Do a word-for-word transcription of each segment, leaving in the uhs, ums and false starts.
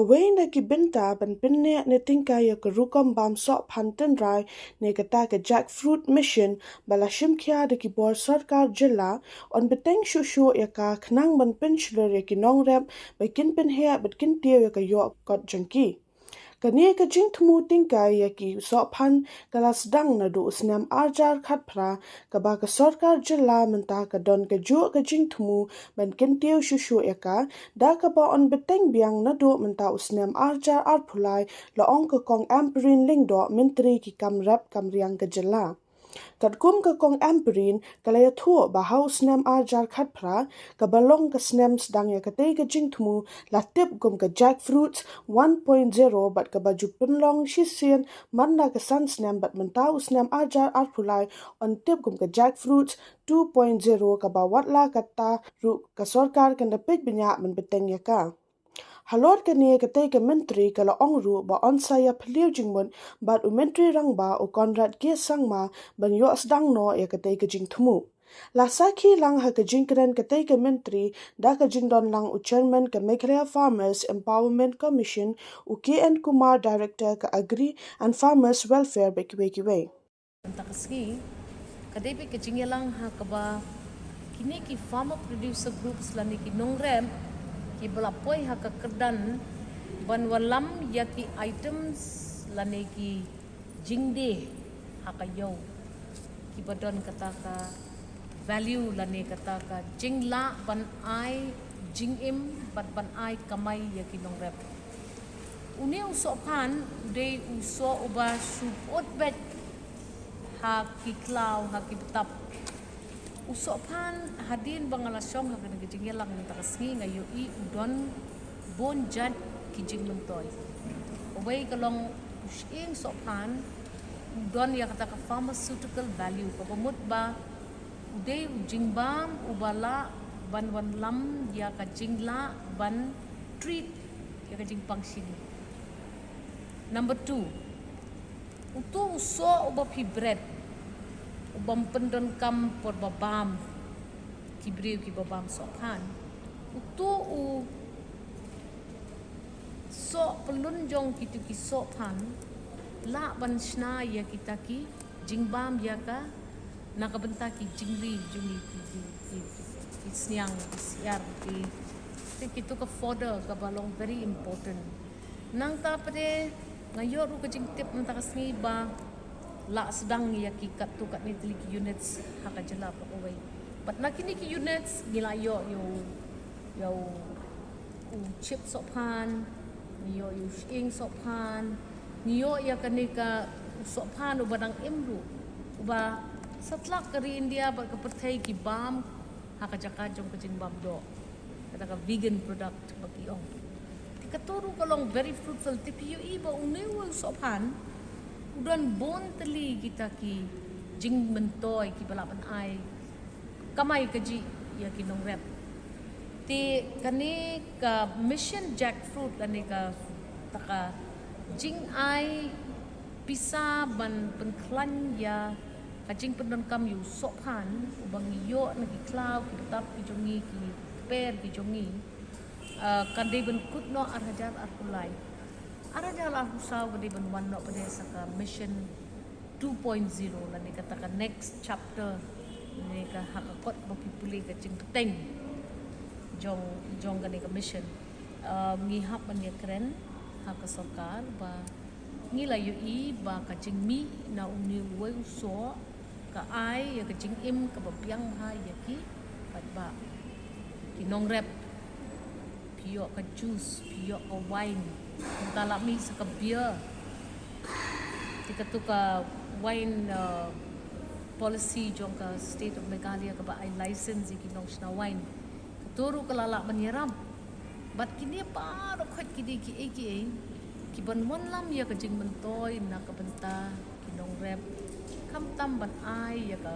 Wei na ki bynta ban pynneh ne tyngkai ïa ka rukom bam sohphan tynrai ne kata ka Jackfruit Mission ba la shim khia da ki bor sorkar jylla, yn bteng shuh shuh ïa ka khnang ban pynshlur ïa ki nongrep ba kin pynheh bad kin tiew ïa ka ïoh kot jong ki. Kane ka jingthmu tyngkai ïa ki sohphan ka la sdang naduh u snem arhajar khatphra, kaba ka sorkar jylla mynta ka don kajuh ka jingthmu ban kyntiew shuh shuh ïa ka, da kaba yn bteng biang naduh mynta u snem arhajar arphew lai, la ong ka Kong Ampareen Lyngdoh, Myntri ki kam rep kam riang ka jylla. Katkum ka Kong Ampareen, ka la ïathuh ba ha u snem arhajar khatphra, kaba long ka snem sdang ïa katei ka jingthmu, la tip kum ka Jackfruit one point zero bad kaba ju pynlong shisien man la ka san snem bad mynta u snem arhajar arphew lai yn tip kum ka Jackfruit two point zero, kaba wat la katta ruh ka sorkar kan da peit bniah ban bteng ïa ka. Halor kane, katei ka Myntri ka la ong ruh ba yn sa ïaphylliew jingmut bad u Myntri Rangbah u Conrad K Sangma ban ïoh sdang noh ïa katei ka jingthmu. La sakhi lang ha ka jingkren katei ka Myntri da ka jingdon lang u Chairman ka Meghalaya Farmers Empowerment Commission, u K N Kumar, Director ka Agri and Farmers Welfare, bad kiwei kiwei. Mynta ka sngi ka dei beit ka jingïalang ha kaba kine ki farmer producer groups lane ki nongrep kiba la poi ha ka kyrdan ban wallam ïa ki items lane ki jingdie ha ka ïew kiba don kata ka value lane kata ka jinglah ban ai jingim bad ban ai kamai ïa ki nongrep. Une u sohphan u dei u soh uba shu pyut beit ha ki khlaw, ha ki btap. U sohphan, hadien ba nga la shong ha kane ka jingïalang mynta ka sngi, nga ïohi u don bun jait ki jingmyntoi. Uwei ka long u shyieng sohphan, u don ïa kata ka pharmaceutical value, kaba mut ba u dei u jingbam uba lah ban wanlam ïa ka jinglah ban treat ïa ka jingpang shini. Number two, uto u soh uba phi bret, uba ym pyndonkam por ba bam ki briew kiba bam sohphan. Uto u soh pyllun jong kito ki sohphan lah ban shna ïa kita ki jingbam ïa ka na ka bynta ki jingri jong ngi ki, ki, ki, ki, ki sniang, ki syiar, ki, ki, kito ka fodder kaba long very important. Nangta pat de nga ïoh ruh ka jingtip mynta ka sngi ba la sdang ïa ki katto katne tylli ki units ha ka jylla baroh kawei. Bad na kine ki units ngi la ïoh ïa u, ïa u, u chip sohphan, ngi ïoh ïa u shyieng sohphan, ngi ïoh ïa kane ka u sohphan uba dang im ruh, uba satlak ka ri India bad ka pyrthei ki bam ha ka jaka jong ka jingbam doh, kata ka vegan product ba ki ong. Te kato ruh ka long very fruitful, te phi ïohi ba une u sohphan u don bun tylli kita ki jingmyntoi kiba lah ban ai kamai kajih ïa ki nongrep. Te kane ka Mission Jackfruit lane kata ka jingai pisa ban pynkhlaiñ ïa ka jingpyndonkam ïa u sohphan uba ngi ïoh na ki khlaw ki btap ki jong ngi, ki kper ki jong ngi, ah, kan dei ban kut noh arhajar arphew lai. Arhajar arphew saw ka dei ban wan noh pat de sa ka Mission two point zero lane kata ka next chapter, lane ka ha ka kot ba phi pule ka jingbteng jong, jong kane ka mission. Ah, ngi hap ban ïakren ha ka sorkar ba ngi la ïohi ba ka jingmih na une uwei u soh ka ai ïa ka jingim kaba biang bha ïa ki paidbah, ki nongrep. Phi ïoh ka juice, phi ïoh ka wine, ka la mih sa ka beer. Te kato ka wine, uh, policy jong ka State of Meghalaya kaba ai license ïa ki nongshna wine, kato ruh ka la lah ban ïarap. Bad kine baroh khoit ki dei kiei kiei kiban wanlam ïa ka jingmyntoi na ka bynta ki nongrep, khamtam ban ai ïa ka,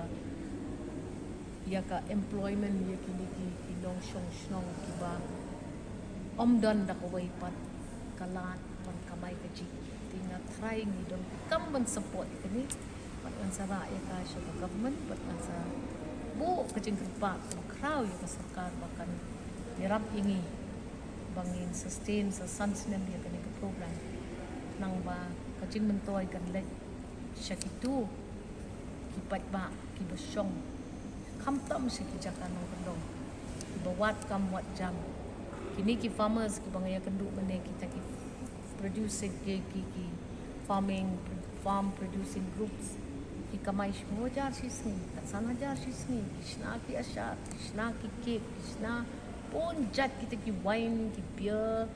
ïa ka employment ïa kine ki, ki nongshong shnong kiba ym don da kawei pat ka lad ban kamai kajih. Te nga tharai ngi donkam ban support ïa kane. Bad ngan sa rah ïa ka sha ka government, bad ngan sa buh ka jingkyrpad kaba khraw ïa ka sorkar ba kan ïarap ïa ngi Ba ngin sustain sa san snem ïa kane ka program. Nang ba ka jingmyntoi kan leit sha kito ki paidbah kiba shong, khamtam sha ki jaka nongkyndong, kiba wad kam wad jam. Kine ki farmers kiba nga ïakynduh mynne, kita ki producing, ki, ki, ki farming, farm producing groups, ki kamai shiphew hajar shi sngi, kat san hajar shi sngi, ki shna ki ashar, ki shna ki cake, ki shna bun jait kita ki wine, ki beer,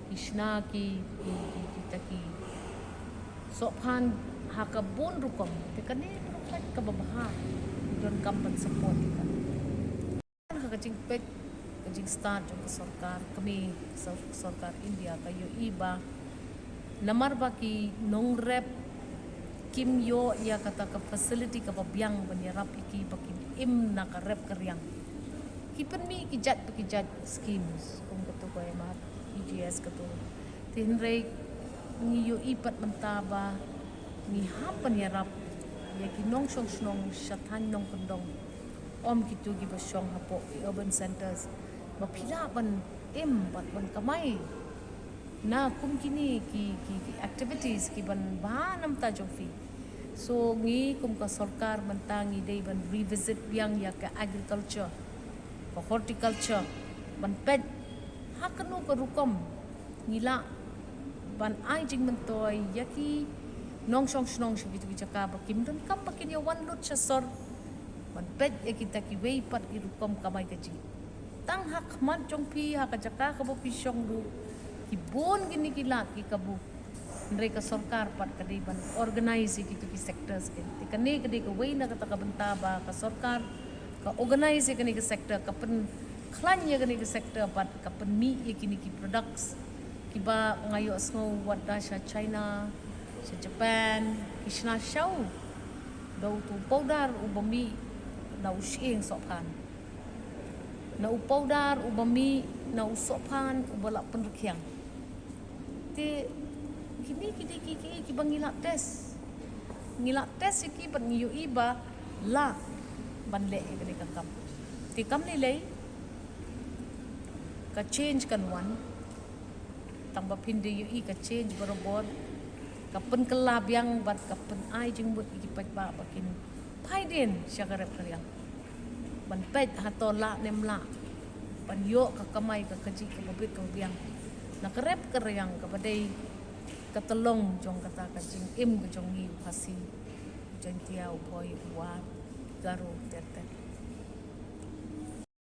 ki shna ki, ki, ki, kita ki sohphan ha ka bun rukom. Te kane ka rukom kaba bha, ki donkam ban support ïa ka. Ha ka jingpeit, ka jingstad jong ka sorkar, kmie, sor-, sorkar India ka ïohi ba namar ba ki nongrep kim ïoh ïa kata ka facility kaba biang ban ïarap ïa ki ba kin im na ka rep ka riang, ki pynmih ki jait pa ki jait schemes kum kato ka M R P G S kato. Te hynrei ngi ïohi pat mynta ba ngi hap ban ïarap ïa ki nongshong shnong sha thaiñ nongkyndong, ym kito kiba shong hapoh ki urban centres, ba phi lah ban im bad ban kamai na kum kine ki, ki, ki activities kiban bha na bynta jong phi. So ngi kum ka sorkar mynta ngi dei ban revisit biang ïa ka agriculture, ka horticulture, ban peit ha kano ka rukom ngi lah ban ai jingmyntoi ïa ki nongshong shnong sha kito ki jaka ba kim donkam ba kin ïa wan lut sha sor, ban peit ïa kita kiwei pat ki rukom kamai kajih. Tang ha khmat jong phi, ha ka jaka kaba phi shong ruh, ki bun kine ki lad ki kabu. Hynrei ka sorkar pat ka dei ban organise ïa kito ki sectors kin. Te kane ka dei kawei na kata ka bynta ba ka sorkar ka organise ïa kane ka sector, ka pynkhlaiñ ïa kane ka sector bad ka pynmih ïa kine ki products kiba nga ïohsngew wat da sha China, sha Japan, ki shna shaw da uto u powder uba mih na u shyieng sohphan, na u powder uba mih na u sohphan uba la pynrkhiang. Te kine ki dei ki, ki, kiba ngi lah test. Ngi lah test ïa ki bad ngi ïohi ba lah ban leh ïa kane ka kam. Te kam lei lei ka change kan wan. Tang ba phin da ïohi ka change barabor, ka pynkylla biang bad ka pynai jingmut ïa ki paidbah ba kin phai dien sha ka rep ka riang, ban peit hato lah ne em lah ban ïoh ka kamai ka kajih kaba bit kaba biang na ka rep ka riang kaba dei ka tyllong jong kata ka jingim ka jong ngi u Khasi, u Jaiñtia, u Bhoi, u War, Garo ter ter.